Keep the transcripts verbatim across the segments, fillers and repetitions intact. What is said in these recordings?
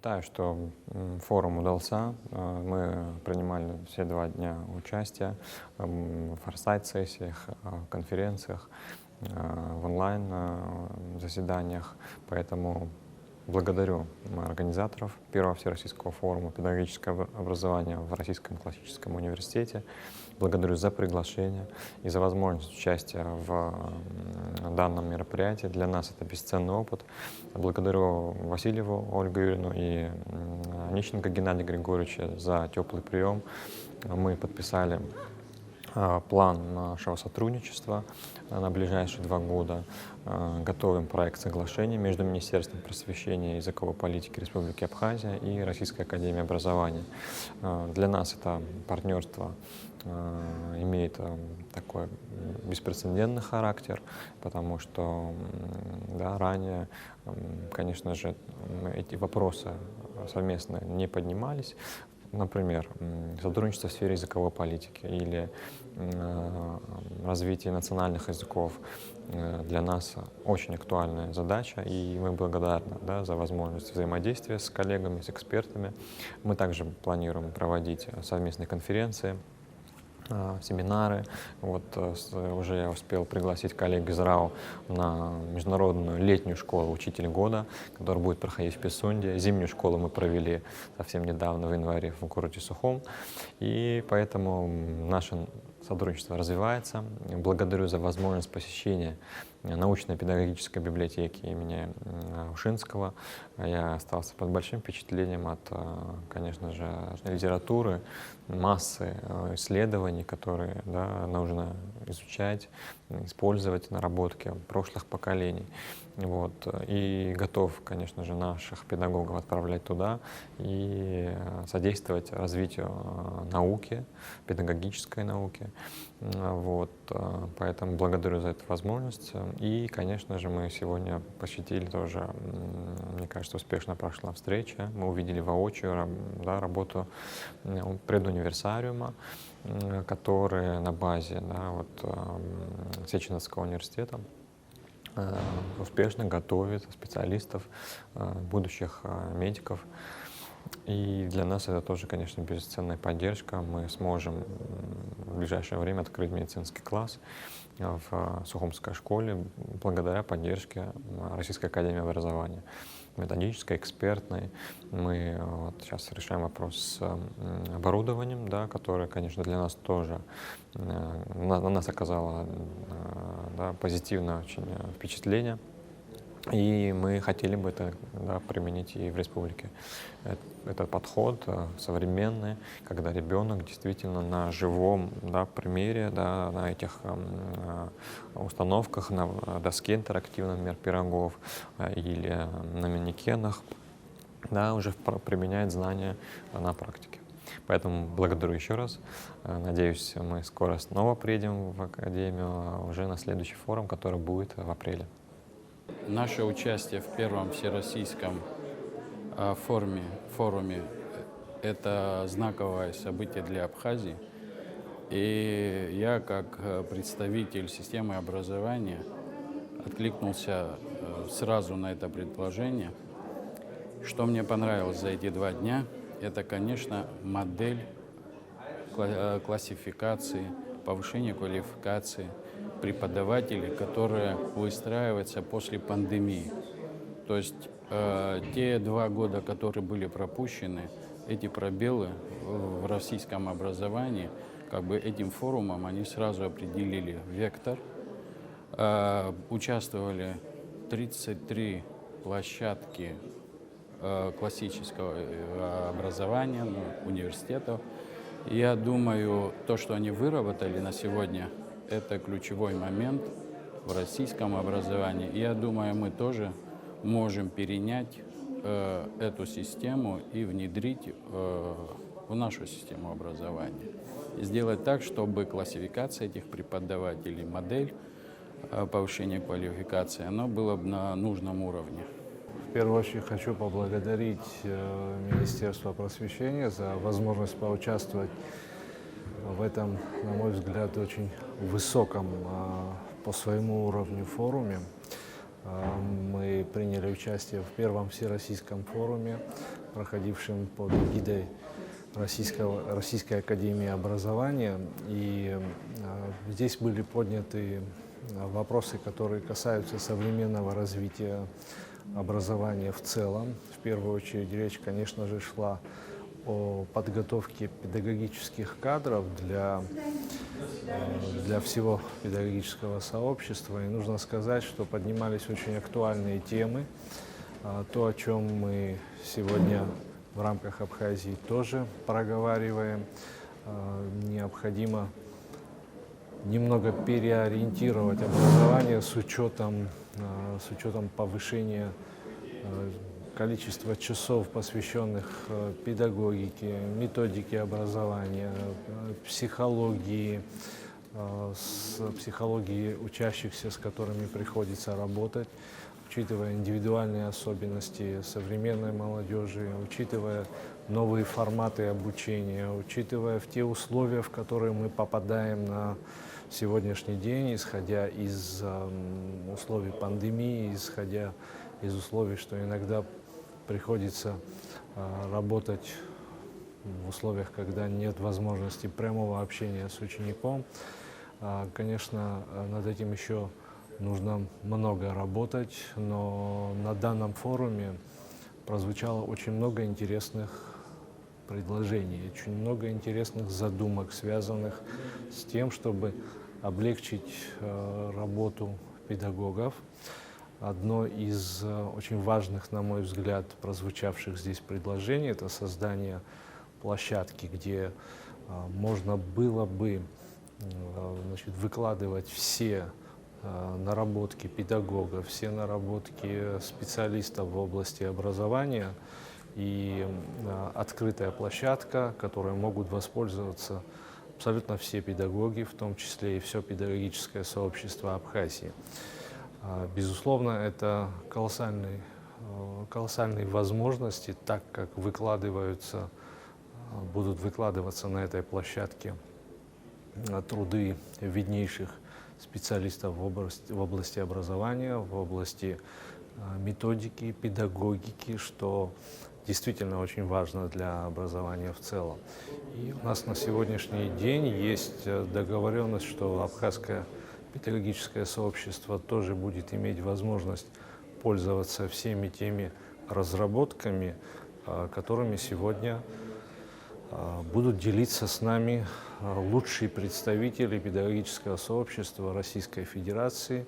Считаю, что форум удался. Мы принимали все два дня участие в форсайт-сессиях, конференциях, в онлайн-заседаниях. Поэтому благодарю организаторов первого Всероссийского форума «Педагогическое образование в Российском классическом университете». Благодарю за приглашение и за возможность участия в данном мероприятии. Для нас это бесценный опыт. Благодарю Васильеву Ольгу Юрьевну и Онищенко Геннадия Григорьевича за теплый прием. Мы подписали план нашего сотрудничества на ближайшие два года. Готовим проект соглашения между Министерством просвещения и языковой политики Республики Абхазия и Российской академией образования. Для нас это партнерство имеет такой беспрецедентный характер, потому что, да, ранее, конечно же, эти вопросы совместно не поднимались. Например, сотрудничество в сфере языковой политики или развитие национальных языков для нас очень актуальная задача, и мы благодарны, да, за возможность взаимодействия с коллегами, с экспертами. Мы также планируем проводить совместные конференции, семинары. Вот уже я успел пригласить коллег из РАУ на международную летнюю школу «Учитель года», которая будет проходить в Писунде. Зимнюю школу мы провели совсем недавно, в январе, в городе Сухум. И поэтому наше сотрудничество развивается. Благодарю за возможность посещения научно-педагогической библиотеки имени Ушинского. Я остался под большим впечатлением от, конечно же, литературы, массы исследований, которые, да, нужно изучать, использовать наработки прошлых поколений. Вот. И готов, конечно же, наших педагогов отправлять туда и содействовать развитию науки, педагогической науки. Вот. Поэтому благодарю за эту возможность. И, конечно же, мы сегодня посетили тоже, мне кажется, успешно прошла встреча. Мы увидели воочию, да, работу предуниверсариума, который на базе, да, вот, Сеченовского университета успешно готовит специалистов, будущих медиков. И для нас это тоже, конечно, бесценная поддержка. Мы сможем в ближайшее время открыть медицинский класс в Сухумской школе благодаря поддержке Российской академии образования, методической, экспертной. Мы вот сейчас решаем вопрос с оборудованием, да, которое, конечно, для нас тоже на нас оказало, да, позитивное очень впечатление. И мы хотели бы это, да, применить и в республике. Этот подход современный, когда ребенок действительно на живом, да, примере, да, на этих установках, на доске интерактивной, например, Пирогов или на манекенах, да, уже применяет знания на практике. Поэтому благодарю еще раз. Надеюсь, мы скоро снова приедем в Академию, а уже на следующий форум, который будет в апреле. Наше участие в первом всероссийском форуме, форуме — это знаковое событие для Абхазии. И я, как представитель системы образования, откликнулся сразу на это предложение. Что мне понравилось за эти два дня, это, конечно, модель классификации, повышения квалификации преподавателей, которая выстраивается после пандемии. То есть э, те два года, которые были пропущены, эти пробелы в российском образовании, как бы этим форумом они сразу определили вектор. Э, участвовали тридцать три площадки классического образования, ну, университетов. Я думаю, то, что они выработали на сегодня, это ключевой момент в российском образовании. И я думаю, мы тоже можем перенять э, эту систему и внедрить э, в нашу систему образования. И сделать так, чтобы классификация этих преподавателей, модель повышения квалификации, оно было бы на нужном уровне. В первую очередь хочу поблагодарить э, Министерство просвещения за возможность поучаствовать в этом, на мой взгляд, очень высоком э, по своему уровню форуме. А, Мы приняли участие в первом всероссийском форуме, проходившем под эгидой Российского, Российской академии образования. И а, здесь были подняты а, вопросы, которые касаются современного развития образования в целом. В первую очередь речь, конечно же, шла о подготовке педагогических кадров для, э, для всего педагогического сообщества. И нужно сказать, что поднимались очень актуальные темы. А, То, о чем мы сегодня в рамках Абхазии тоже проговариваем, а, необходимо немного переориентировать образование с учетом, э, с учетом повышения э, количества часов, посвященных э, педагогике, методике образования, э, психологии, э, с психологией учащихся, с которыми приходится работать, учитывая индивидуальные особенности современной молодежи, учитывая новые форматы обучения, учитывая в те условия, в которые мы попадаем на сегодняшний день, исходя из эм, условий пандемии, исходя из условий, что иногда приходится э, работать в условиях, когда нет возможности прямого общения с учеником. А, Конечно, э, над этим еще нужно много работать, но на данном форуме прозвучало очень много интересных предложений, очень много интересных задумок, связанных с тем, чтобы облегчить э, работу педагогов. Одно из э, очень важных, на мой взгляд, прозвучавших здесь предложений — это создание площадки, где э, можно было бы м, э, значит, выкладывать все э, наработки педагогов, все наработки специалистов в области образования и э, открытая площадка, которой могут воспользоваться абсолютно все педагоги, в том числе и все педагогическое сообщество Абхазии. А, Безусловно, это колоссальный, э, колоссальные возможности, так как выкладываются, э, будут выкладываться на этой площадке э, труды виднейших специалистов в области, в области образования, в области э, методики, педагогики, что действительно очень важно для образования в целом. И у нас на сегодняшний день есть э, договоренность, что Абхазское педагогическое сообщество тоже будет иметь возможность пользоваться всеми теми разработками, э, которыми сегодня э, будут делиться с нами э, лучшие представители педагогического сообщества Российской Федерации.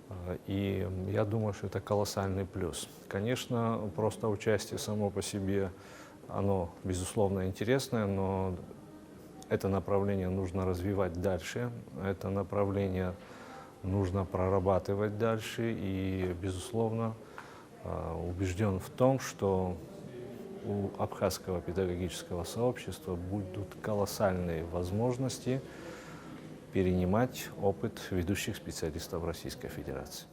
Э, И я думаю, что это колоссальный плюс. Конечно, просто участие само по себе, оно, безусловно, интересное, но это направление нужно развивать дальше, это направление нужно прорабатывать дальше, и, безусловно, э, убежден в том, что у абхазского педагогического сообщества будут колоссальные возможности перенимать опыт ведущих специалистов Российской Федерации.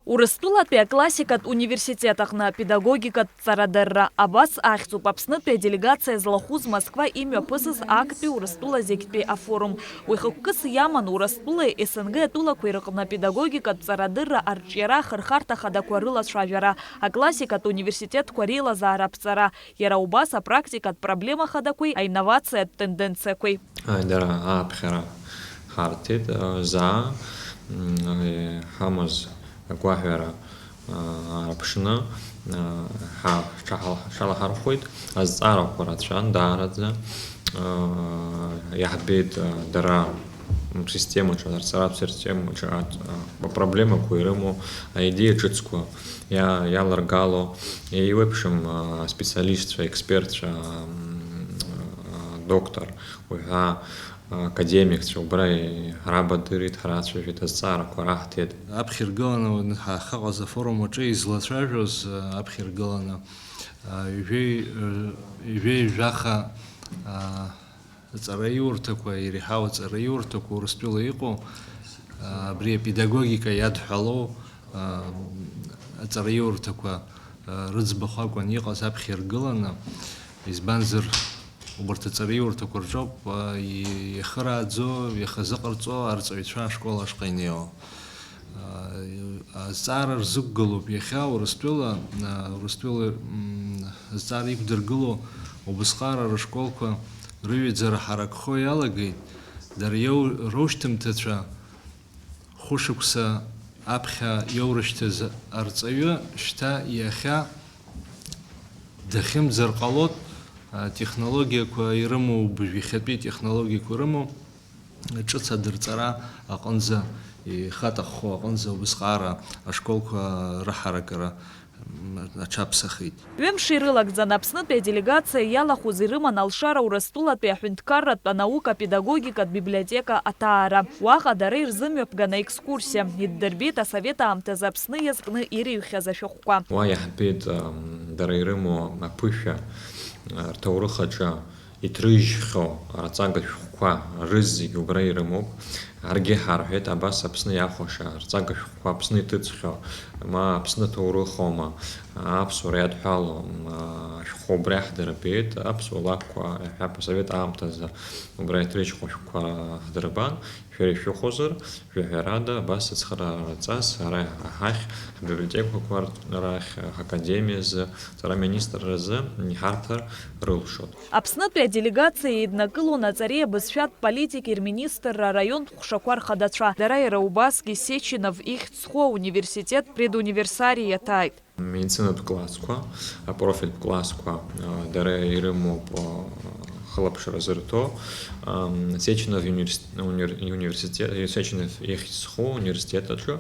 Урыстәылатәи аклассикатә университет аҟны апедагогикатә ҵарадырра абас ахьӡуп Аԥснытәи аделегациа злахәыз Москва имҩаԥысыз актәи Урыстәыла зегьтәи афорум. Уи хықәкыс иаман Урыстәылеи СНГ атәылақәеи рыҟны апедагогикатә ҵарадырра арҿиара ахырхарҭа хадақәа рылацәажәара, аклассикатә университетқәа реилазаара аԥҵара, иара убас апрактикатә проблема хадақәеи аинновациатә тенденциақәеи. Аидара ааԥхьара ҳарҭеит, заа ҳамаз агәаҳәара аарԥшны ҳа ҳҽалаҳархәеит. Азҵаарақәа рацәан даараӡа. Иаҳбеит дара системаҿы, арҵаратә системаҿы апроблемақәа ирымоу аидеиа ҿыцқәа иаларгало, еиуеиԥшым аспециалистцәа, аекспертцәа, доктор, уҳәа академикцәа убра ҳрабадырит, ҳрацәажәеит, азҵаарақәа раҳҭеит. Аԥхьа иргыланы ҳахьыҟаз афорум аҿы излацәажәоз аԥхьа иргыланы ҩажәеи жәаха аҵараиурҭақәа, иреиҳау аҵараиурҭақәа Урыстәыла иҟоу, абри апедагогика иадҳәалоу аҵараиурҭақәа рыӡбахә акәын иҟаз аԥхьа иргыланы, избанзар, Убарҭ аҵараиурҭақәа рҿоуп, а, и-, иахырааӡо, иахазыҟарҵо арҵаҩцәа ашкол ашҟа инеиуа. А, азҵаара рзықәгылоуп иахьа Урыстәыла, а, Урыстәыла, м, азҵаара иқәдыргыло убысҟара рышколқәа рыҩаӡара ҳаракхо иалагеит, дара иоу-, роушьҭымҭацәа хәышықәса аԥхьа иоурышьҭыз арҵаҩы шьҭа иахьа дахьымӡар ҟалоит, а, технологиақәа ирымоу, быжә иахьатәи технологиақәа ирымоу, ҿыц адырҵара аҟынӡа, ихаҭаххо аҟынӡа убысҟаара ашколқәа рыҳаракыра, м, аҽаԥсахит. Ҩымш ирылагӡан Аԥснытәи аделегациа иалахәыз ирыман алшара Урыстәылатәи аҳәынҭқарратә анаукатә педагогикатә библиотека аҭаара. Уаҟа дара ирзымҩаԥган аекскурсиа, иддырбеит асовет аамҭазы Аԥсны иазкны ирыҩхьаз ашәҟәқәа. Уа иаҳбеит, ам, дара ирымоу аԥышәа, а, рҭоурых аҿы иҭрыжьхьоу арҵага шәҟәқәа рызегь убра ирымоуп. Ҳаргьы ҳарҳәеит, абас Аԥсны иахәаша арҵага шәҟәқәа, Аԥсны иҭыҵхьоу, ма Аԥсны аҭоурыхоума, аԥсуара иадҳәалоу, м, ашәҟәқәа убра иаҳдырбеит, аԥсуа лакәқәа, иаҳҳәап, асовет аамҭазы убра иҭрыжьхьоу ашәҟәқәа ҳдырбан, шәара ишәыхәозар, жәаҳәарада, абас ацхыраараҵас ара ҳахь, ҳбиблиотекақәа рахь, ҳакадемиазы, аҵара министрразы иҳарҭар рылшоит. Аԥснытәи аделегациа еиднакылон аҵареи абызшәатә политики рминистрра араионтә ҟәшақәа рхадацәа. Дара иара убасгьы Сеченов ихьӡ зху ауниверситет предуниверсари иаҭааит. Медицинатә классқәа, апрофильтә классқәа, а, дара ирымоуп, а, хылаԥшра зырҭо. Ам, Сеченов универс-, универ-, университет, Сеченов ихьӡ зху университет аҿы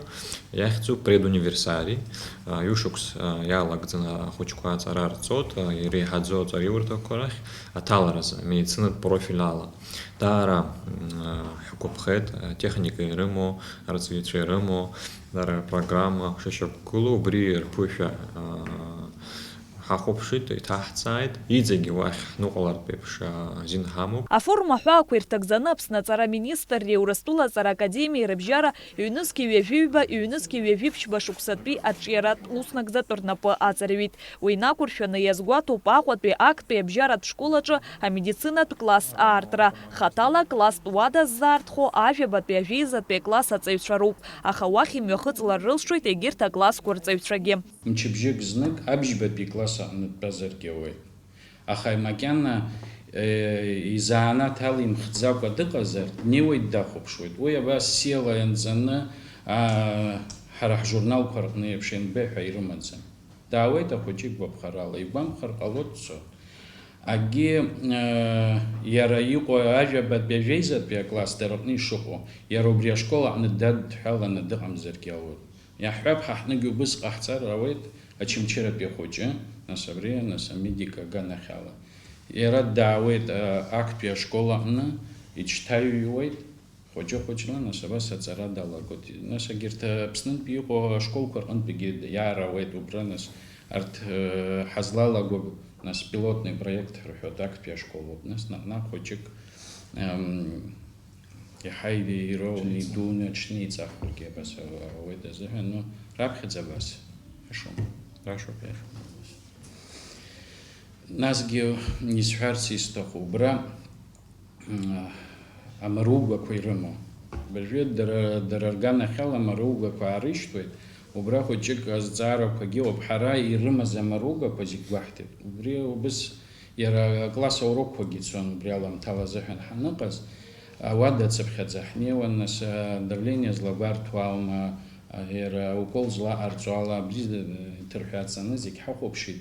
иахьӡуп предуниверсари. А, ҩышықәс, а, иалагӡаны ахәыҷқәа аҵара рҵоит, а, иреиҳаӡоу аҵараиурҭақәа рахь аҭаларазы, медицинатә профиль ала. Даара, м, а, ҳгәаԥхеит, атехника ирымоу, арҵаҩцәа ирымоу, дара рпрограмма шышьақәгылоу, убри рԥышәа, а, ҳахәаԥшит, иҭаҳҵааит, иҵегьы уахь ҳныҟәалартә еиԥш, а, азин ҳамоуп. Афорум аҳәаақәа ирҭагӡаны Аԥсны аҵара министрреи Урыстәыла аҵара академиеи рыбжьара ҩнызқьи ҩажәиҩба, ҩнызқьи ҩажәиԥшьба шықәсатәи аҿиаратә уснагӡатә рнапы аҵарҩит. Уи инақәыршәаны иазгәаҭоуп Аҟәатәи актәи абжьаратә школ аҿы амедицинатә класс аартра. Хаҭала класстә уада ззаарҭхо ажәабатәи ажәеизатәи акласс аҵаҩцәа роуп, аха уахь имҩахыҵлар рылшоит егьырҭ аклассқәа рҵаҩцәагьы. Мчыбжьык знык абжьбатәи класс аҟны дтәазаргьы ауеит. Аха макьана, е, изанааҭ алимхӡакәа дыҟазар, днеиуеит дахәаԥшуеит. Уи абас сиала ианҵаны, аа, ҳара ҳжурналқәа рҟны еиԥш НБ ҳәа ирымаӡам. Даауеит ахәыҷы игәаԥхарала, игәамԥхар ҟалоит дцо. Акгьы, э, иара иҟоу ажәабатәи ажәеизатәи акласс дара рҟны ишыҟоу, иара убри ашкол аҟны дадҳәаланы дыҟамзаргьы ауеит. Иаҳҳәап, ҳа ҳҟныгьы убыс ҟаҳҵар ауеит, Очамчыратәи ахәыҷы, нас абри, нас амедик аганахьала. Иара даауеит, э, актәи ашкол аҟны, иҽҭаҩҩуеит. Хәыҷы-хәыҷла, нас, абас аҵара далагоит. Нас, егьырҭ Аԥснынтәи иҟоу ашколқәа рҟынтәигьы иаарауеит убра, нас, арҭ, э, ҳазлалаго, нас, пилотный проект ҳрыҳәоит актәи ашколоуп. Нас, наҟ-наҟ хәыҷык, эм, иаҳа ироуны, идуны, аҽны иҵахаргьы абас ауеит азыҳәан, ну, раԥхьаӡа абас. Хорошо. Хорошо, хорошо. Насгьы исҳәарц исҭаху, убра амаругақәа ирымоу. Абыржәы дара, дара рганахьала амаругақәа аарышьҭуеит, убра хәыҷык азҵаарақәагьы ыҟоуп, ҳара ирымаз амаругақәа зегь гәаҳҭеит. Убри убыс иара акласс аурокқәагьы цон, убри аламҭала азыҳәан ҳаныҟаз, ауада цыԥхьаӡа ҳнеиуан, нас, адавление злагәарҭо аума, иара аукол злаҟарҵо ала, абри иҭырҳәааҵаны зегь ҳахәаԥшит.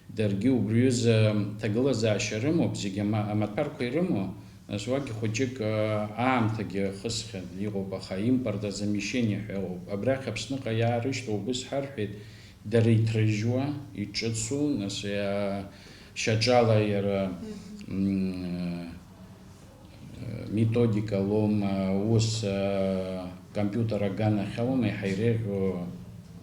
Даргьы убри аҩыза ҭагылазаашьа рымоуп, зегь ама-, амаҭәарқәа ирымоу, нас уагь хәыҷык, аа, аамҭагьы ахысхьан иҟоуп, аха импортозамещение ҳәа ыҟоуп. Абрахь Аԥсныҟа иаарышьҭуа убыс ҳарҳәеит, дара иҭрыжьуа, иҿыцу, нас иа-, шьаҿала иара, мм, методика лоума, ус, а, компиутер аганахьала аума иаҳа иреиӷьу,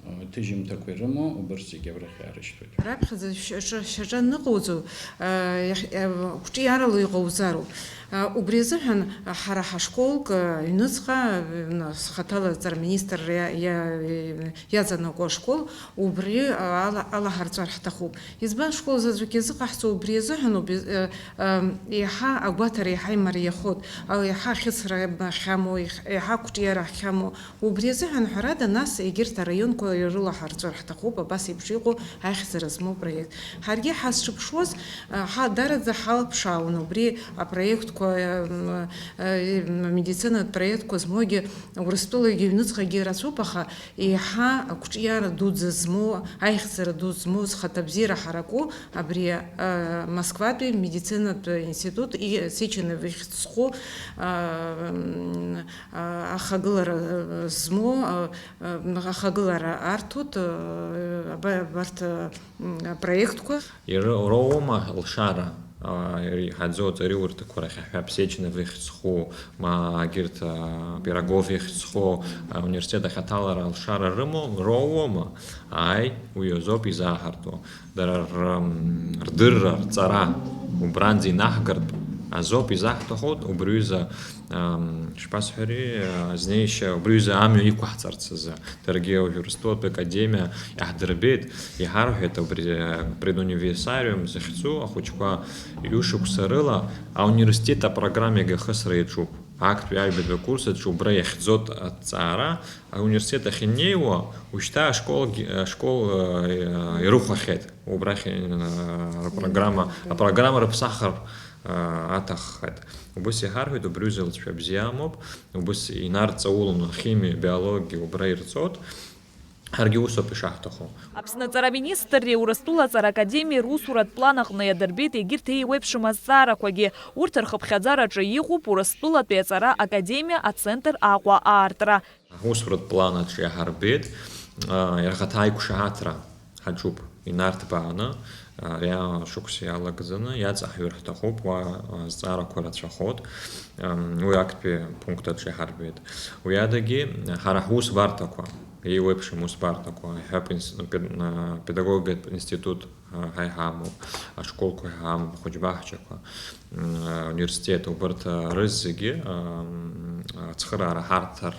а, Аҭыжьымҭақәа ирымоу убырҭ зегьы абрахь иаарышьҭуеит. Раԥхьаӡа шьаҿа, шьаҿа аныҟауҵо, а, иахь-, а, қәҿиарала иҟауҵароуп. А, убри азыҳәан ҳара ҳашколк, а, аҩныҵҟа, а, схаҭала аҵара министрра иа-, иа-, иаҵанакуа ашкол, убри, а, ала, алаҳарҵәар ҳҭахуп. Избан школ заҵәык иазыҟаҳҵо убри азыҳәан, убри, а, а, еиҳа агәаҭара еиҳа имариахоит, а, еиҳа ахьыцра ахьамоу, еиҳ-, еиҳа ақәҿиара ахьамоу, Убри азыҳәан, ҳәарада, нас егьырҭ араионқәа ирылаҳарҵәар ҳҭахуп абас еиԥш иҟоу аихьӡара змоу проект. Ҳаргьы ҳазҿыԥшуаз, а, ҳа-, дараӡа ҳалԥшаауан убри апроектқәа, м, а, медицинатә проектқәа змоугьы Урыстәылагьы аҩныҵҟагьы рацәоуп, аха еиҳа ақәҿиара дуӡӡа змоу, аихьӡара ду змоу, зхаҭабзиара ҳараку абри, а, Москватәи медицинатә институт и-, Сеченов ихьӡ зху, а, м, а, ахагылара, а, змоу, а, а, ахагылара арҭоит, а, аба-, абарҭ, а, м, апроектқәа. Иры-, роуама алшара, а, иреиҳаӡоу аҵариурҭақәа рахь аҳәап, Сеченов ихьӡ зху, ма егьырҭ, а, Пирогов ихьӡ зху, а, университет ахь аҭалара алшара рымоу роуама? Ааи, уи азоуп изааҳарту. Дара р-, м, рдырра, рҵара убранӡа инаҳгартә азоуп изаҳҭаху, убри аҩыза, ам, шԥасҳәари, а, знеишьа, убри аҩыза амҩа иқәаҳҵарц азы. Даргьы уажә Урыстәылатәи академиа иаҳдырбеит, иҳарҳәеит, убри, а, предуниверсариум захьӡу ахәыҷқәа ҩышықәса рыла ауниверситет апрограмма иагахысра иаҿуп. Актәи аҩбатәи акурс аҿы убра иахьӡоит аҭҵаара, ауниверситет ахь инеиуа, ушьҭа ашколгьы, ашкол, э, ирыхәахьеит. Убрахь, э, апрограмма, апрограмма рыԥсахыр, э, аҭаххеит. Убыс иҳарҳәеит, убри аҩыза лҵшәа бзиа амоуп, убыс инарҵаулон ахимиа, абиологиа убра ирҵоит. Ҳаргьы усоуп ишаҳҭаху. Аԥсны аҵара министрреи Урыстәыла аҵара академиеи русуратә план аҟны иадырбеит егьырҭ еиуеиԥшым азҵаарақәагьы. Урҭ рхыԥхьаӡараҿы иҟоуп Урыстәылатәи аҵара академиа ацентр Аҟәа аартра. Аусуратә план аҿы иаҳарбеит, а, иара ахаҭа аиқәшаҳаҭра ҳаҿуп инарҭбааны, а, ари ашықәс иалагӡаны иаҵаҳҩыр ҳҭахуп, уа, а, азҵаарақәа рацәахоит, ам, уи актәи пункт аҿы иаҳарбеит. Уи адагьы ҳара ҳусбарҭақәа, еиуеиԥшым усбарҭақәа, иҳәап, инс-, пед-, а, педагогикатә институт, а, ҳа иҳамоуп, ашколқәа ҳамоуп, ахәыҷбаҳчақәа, м, ауниверситет, убарҭ, а, рызегьы, ам, ацхыраара ҳарҭар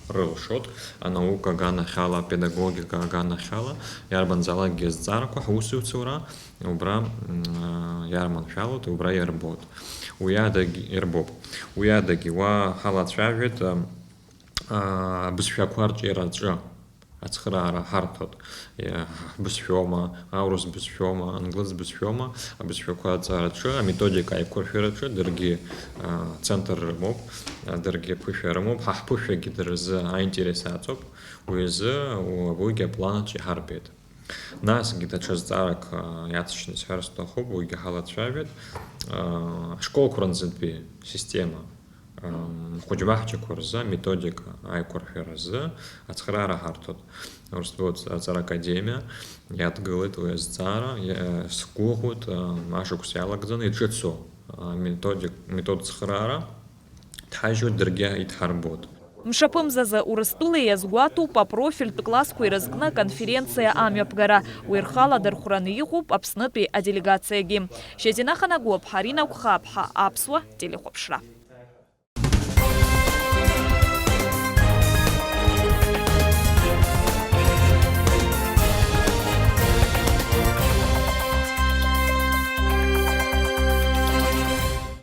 рылшоит, анаука аганахьала, апедагогика аганахьала, иарбанзаалакгьы азҵаарақәа ҳусеицура убра, м, а, иарманшәалоит, убра ирбоит. Уи адагь-, ирбоуп. Уи адагьы уа ҳалацәажәеит, ам, а, абызшәақәа рҿиараҿы ацхыраара ҳарҭоит. Иа-, ҳбызшәоума, аурыс бызшәоума, англыз бызшәоума, абызшәақәа аҵараҿы, аметодика аиқәыршәараҿы даргьы, а, центр рымоуп, а, даргьы ԥышәа рымоуп, ҳа ҳԥышәагьы дара рзы аинтерес аҵоуп, уи азы у-, уигьы аплан аҿы иҳарбеит. Насгьы даҽа зҵаарак, а, иаҵшьны исҳәар сҭахуп, уигьы ҳалацәажәеит, а, ашколқәа рынӡатәи система. Ам, хәыҷбаҳчақәа рзы аметодика аиқәыршәаразы ацхыраара ҳарҭоит. Урыстәыла аҵара академиа иадгылеит уи азҵаара, иа-, сгәыӷуеит, ам, ашықәс иалагӡаны иҿыцу аметодик-, метод цхыраара дҳажьуеит, даргьы идҳарбоит. Мшаԥымзазы Урыстәыла иазгәаҭоуп апрофильтә классқәа ирызкны аконференциа амҩаԥгара. Уи рхы аладырхәраны иҟоуп Аԥснытәи аделегациагьы. Шьазина Ханагәыԥҳа, Арина Гәхаԥҳа, Аԥсуа телехәаԥшра.